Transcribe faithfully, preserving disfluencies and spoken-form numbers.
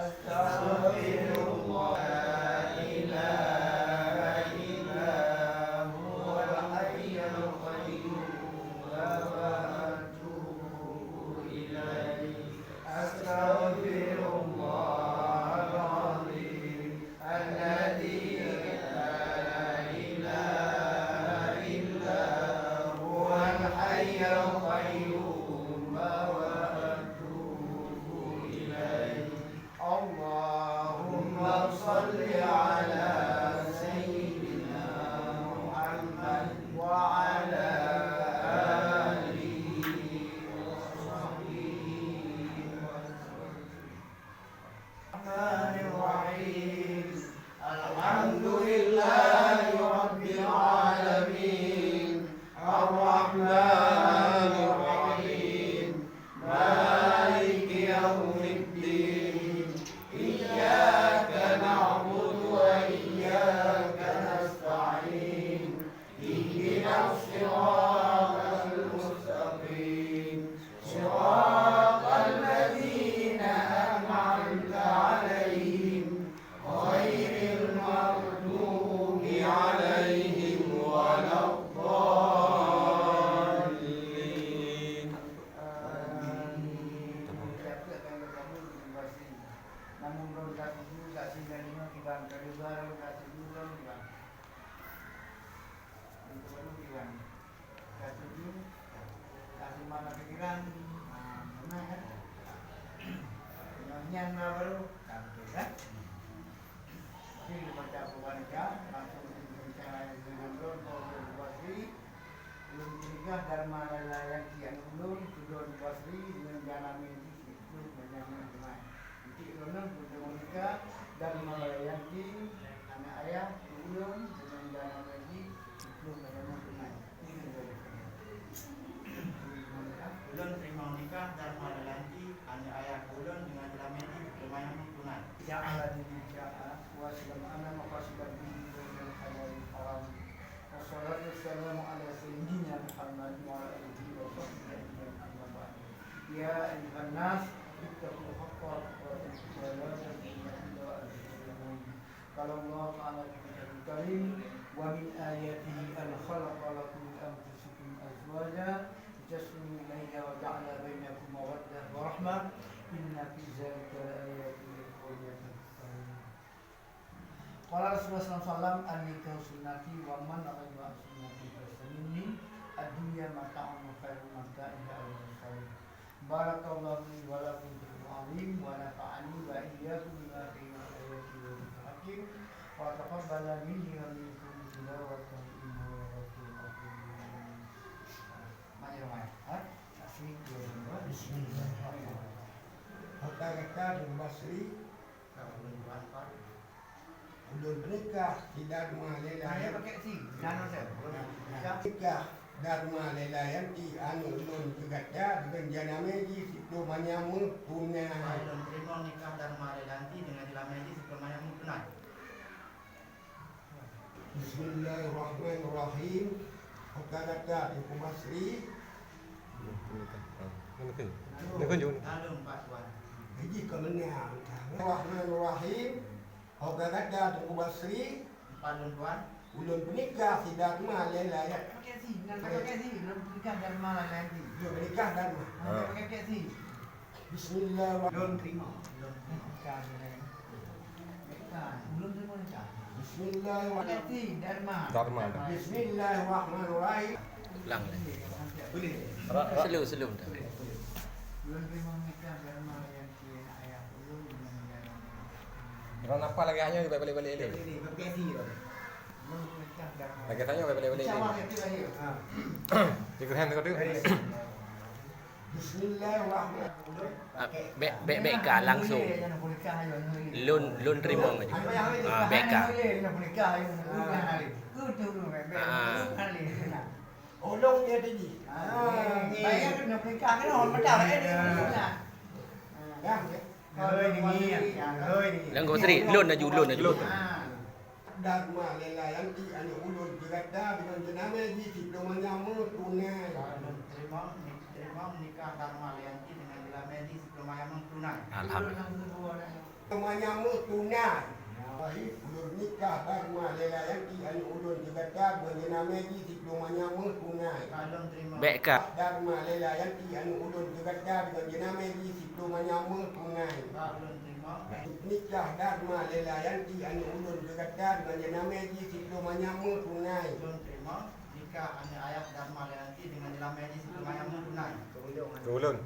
أستغفر الله، لا إله إلا هو الحي القيوم، وأتوب إليه. أستغفر الله العظيم الذي لا إله إلا هو الحي القيوم، وأتوب إليه. اللهم صل على سيدنا محمد وعلى آله وصحبه وسلم. الرحمن الرحيم. الحمد لله رب العالمين. الرحمن الرحيم. مالك يوم الدين. إياك نعبد وإياك نستعين. اهدنا الصراط المستقيم. صراط الذين أنعمت عليهم غير المغضوب عليهم ولا الضالين. آمين. Namun lôn ka tuju, ka singoh kiban, ka dua lôn ka tuju lôn kiban. Lôn ka tuju kiban. Ka tuju, ka simpan lam pikiran. Ah, beuna kan? Nyan na baru, ka beutôi kan? Jadi, baca Quran ka, langsung diperintah dengan lôn, Paul Basri, lôn peugah Dharma Lailayanti aneuk ulôn, Sudon Basri, dengan jana medis. Lôn banyak ngon teumai. Enteuk droeneuh peuteumé nikah dan meulayanti aneuk ayah keu ulôn deungon jana gaji siplôh banyak ngon teumai. Ulôn teurimong nikah dan meulayanti aneuk ayah keu ulôn deungon jana gaji siplôh banyak ngon tunai. Ja'alani ja'ala wa sallam ala maqasidan dini wa ilal halal haram. Wassalatu wassalamu ala sayyidina Muhammad wa ala alihi wa sahbihi ajma'in, amma ba'du. يا أيها الناس اتقوا حق تقاته ولا تموتن إلا وأنتم مسلمون. قال الله تعالى في كتابه الكريم: ومن آياته أن خلق لكم من أنفسكم أزواجا لتسكنوا إليها وجعل بينكم مودة ورحمة إن في ذلك لآيات لقوم يتفكرون. Qala Rasulullah sallallahu alaihi wasallam, "An-nikahu sunnati wa man raghiba an sunnati falaysa minni. Ad-dunya mata'un wa khairu mata'iha al-mar'u salih." Barakallahu li wa lakum fil Qur'anil azim wa nafa'ani wa iyyakum bima fihi min ayati wa dzikril hakim wa taqabbala minni wa minkum tilawatahu innahu huwal ghafurur rahim. Mai, mai. Ha? Bismillah. Kata-kata Basri. Ulôn nikah si Dharma Lailayanti. Nikah Dharma Lailayanti aneuk ulôn keu gata deungon jana gaji siplôh banyak ngon tunai. Ulôn teurimong nikah Dharma Lailayanti deungon jana gaji siplôh banyak ngon tunai. Bismillahirrahmanirrahim. Kata-kata Teungku Basri. Lalu empat tuan. Gaji kau menang. Bismillahirrahmanirrahim. Ho ka gata Teungku Basri? Empat lôn tuan. Ulôn peunikah si Dharma Lailayanti. Pakai si, nan pakai si, ulôn peunikah Dharma Lailayanti. Ulôn peunikah Dharma. Ha, pakai si. Bismillah. Lôn terima. Lôn terima. Ulôn terima nikah. Bismillah. Pakai si, Dharma. Dharma. Bismillahirrahmanirrahim. Ulang. Boleh. Slow, slow. Boleh, boleh. Ulôn terima nikah Dharma Lailayanti. Droeneuh hafal lagèe nyoe, balik-balik lé. Lagèe tanyoe, balik-balik lé. Ibrahim tengok tu. Bismillahirrahmanirrahim. Ah, bèk, bèk, bèk ka langsung. Lôn, lôn teurimong laju. Ah, bèk ka. Ah. Ulôn dia tadi. Ah, bayar kena penikah kena orang macam eh. Dah. Hôi, ninggiang, hôi, ninggiang. Lôn laju, lôn laju. Dharma Lailayanti aneuk ulôn keu gata deungon jana gaji siplôh manyam meutunai. Terima, terima nikah Dharma Lailayanti deungon jana gaji siplôh manyam meutunai. Alhamdulillah. Tunai. Baik, ulôn nikah Darma Lelayanti aneuk ulôn keu gata deungon jeunamé jih siplôh manyam méuh tunai. Bék ka. Darma Lelayanti aneuk ulôn keu gata deungon jeunamé jih siplôh manyam méuh tunai. Nikah Darma Lelayanti aneuk ulôn keu gata deungon jeunamé jih siplôh manyam méuh tunai. Ulôn teurimong nikah aneuk ayah Darma Lelayanti deungon jeunamé jih siplôh manyam méuh tunai. Keu ulôn.